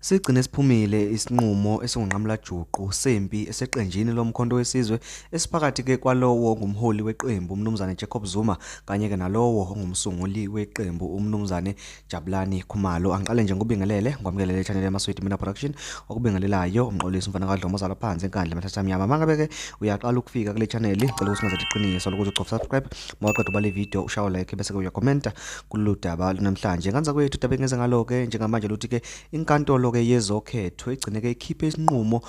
Sigcine siphumile isinqumo esingunqamulajuqu sempi eseqenjini loMkhonto weSizwe esiphakathi-ke kwalowo ongumholi weqembu uMnumzane Jacob Zuma kanye-ke nalowo ongumsunguli weqembu uMnumzane Jabulani Khumalo. Angiqale nje ngikubingelele, ngikwamukelele e-channel yaMaswidi Mina Production, okubingelelayo uMxolisi umfana kaDlomo ozalwa phansi eNkandla emathatha amnyama. Mangabe-ke uyaqala ukufika kule channel, ngicela ukuthi ungaze iqiniso lokuthi ucofa subscribe, mawuqeda ubale video ushaye like bese-ke uyakhomenta kulolu daba namhlanje. Nganza kwethu udaba engeze ngalo-ke njengamanje luthi-ke inkantolo-ke yezokhetho igcine-ke ikhiphe isinqumo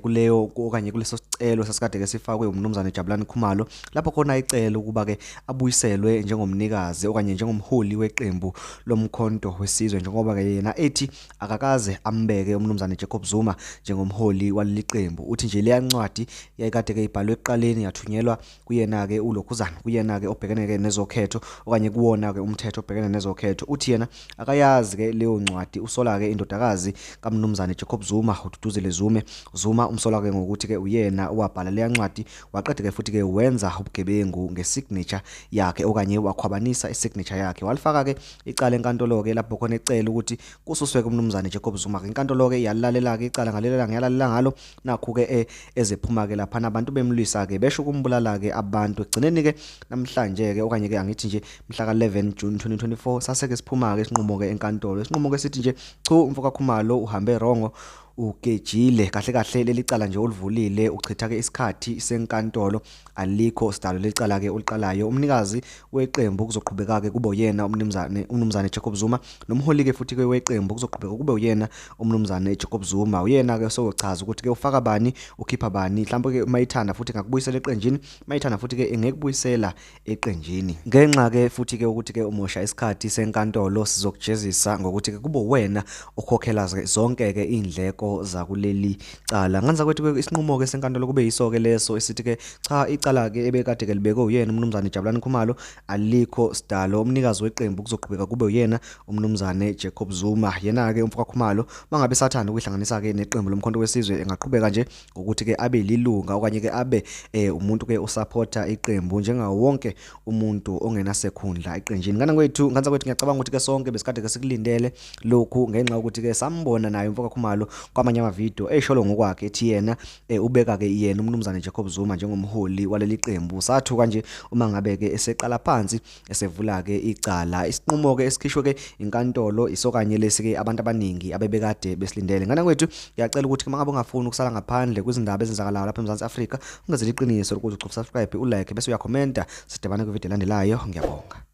kuleyo okanye kuleso sicelo sasikade-ke sifakwe uMnumzane Jabulani Khumalo, lapho khona icela ukuba-ke abuyiselwe njengomnikazi okanye njengomholi weqembu loMkhonto weSizwe, njengoba-ke yena ethi akakaze ambeke uMnumzane Jacob Zuma njengomholi waleli qembu. Uthi nje leya ncwadi yayikade-ke ibhalwe ekuqaleni yathunyelwa kuyena-ke ulokhuzana, kuyena-ke obhekene-ke nezokhetho okanye kuwona-ke umthetho obhekene nezokhetho. Uthi yena akayazi-ke leyo ncwadi, usola-ke indodakazi kaMnumzane Jacob Zuma, uDuduzile Zume. Zuma umsola-ke ngokuthi-ke uyena owabhala leya ncwadi, waqeda-ke futhi-ke wenza ubugebengu ngesignature yakhe okanye wakhwabanisa isignature yakhe. Walifaka-ke icala enkantolo-ke lapho khona ecela ukuthi kususwe-ke uMnumzane Jacob Zuma. Inkantolo-ke yalilalela-ke icala ngalelela ngiyalalela ngalo, nakhu-ke ezephuma-ke laphana abantu bemlwisa-ke besho ukumbulala-ke abantu. Ekugcineni-ke namhlanje-ke okanye-ke angithi nje mhla ka-11 June 2024 sase-ke siphuma-ke isinqumo-ke enkantolo. Isinqumo-ke sithi nje chu, umfo kaKhumalo uhambe wrong, ugejile kahle kahle leli cala nje olivulile, uchitha-ke isikhathi senkantolo, alikho sidalo leli cala-ke oliqalayo. Umnikazi weqembu kuzoqhubeka-ke kube uyena uMnumzane Jacob Zuma, nomholi-ke futhi-ke weqembu kuzoqhubeka kube uyena uMnumzane Jacob Zuma. Uyena-ke sochaza ukuthi-ke ufaka bani, ukhipha bani, mhlawumbe-ke mayithanda futhi ngakubuyisela eqenjini, mayithanda futhi-ke engekubuyisela eqenjini. Ngenxa-ke futhi-ke ukuthi-ke umosha isikhathi senkantolo, sizokujezisa ngokuthi-ke kube wena okhokhela zonke-ke iy'ndleko zakuleli cala. Nganza kwethu-ke isinqumo-ke senkantolo kube yiso-ke leso esithi-ke cha, icala-ke ebekade-ke libekwe uyena uMnumzane Jabulani Khumalo alikho sidalo. Umnikazi weqembu kuzoqhubeka kube uyena uMnumzane Jacob Zuma. Yena-ke umfo kaKhumalo mangabe sathanda ukuyihlanganisa-ke neqembu loMkhonto weSizwe, engaqhubeka nje ngokuthi-ke abe lilunga okanye-ke abe umuntu-ke osupporta iqembu njengawo wonke umuntu ongenasekhundla eqenjini. Ngana kwethu, nganza kwethu, ngiyacabanga ukuthi-ke sonke besikade-ke sikulindele lokhu ngenxa yokuthi-ke sambona naye umfo kaKhumalo kwamanye amavidiyo esholo ngokwakhe ethi yena ubeka-ke yena uMnumzane Jacob Zuma njengomholi waleli qembu. Sathuka nje uma ngabe-ke eseqala phansi esevula-ke icala. Isinqumo-ke esikhishwe-ke inkantolo isokanye lesi-ke abantu abaningi abebekade besilindele. Ngana kwethu, ngiyacela ukuthi uma ngabe ungafuni ukusala ngaphandle kwizindaba ezenzakalayo lapha eMzansi Afrika, ungenzeli iqiniso lokuthi ucofa subscribe, ulike bese uyakhomenta. Sidibane kwividiyo elandelayo. Ngiyabonga.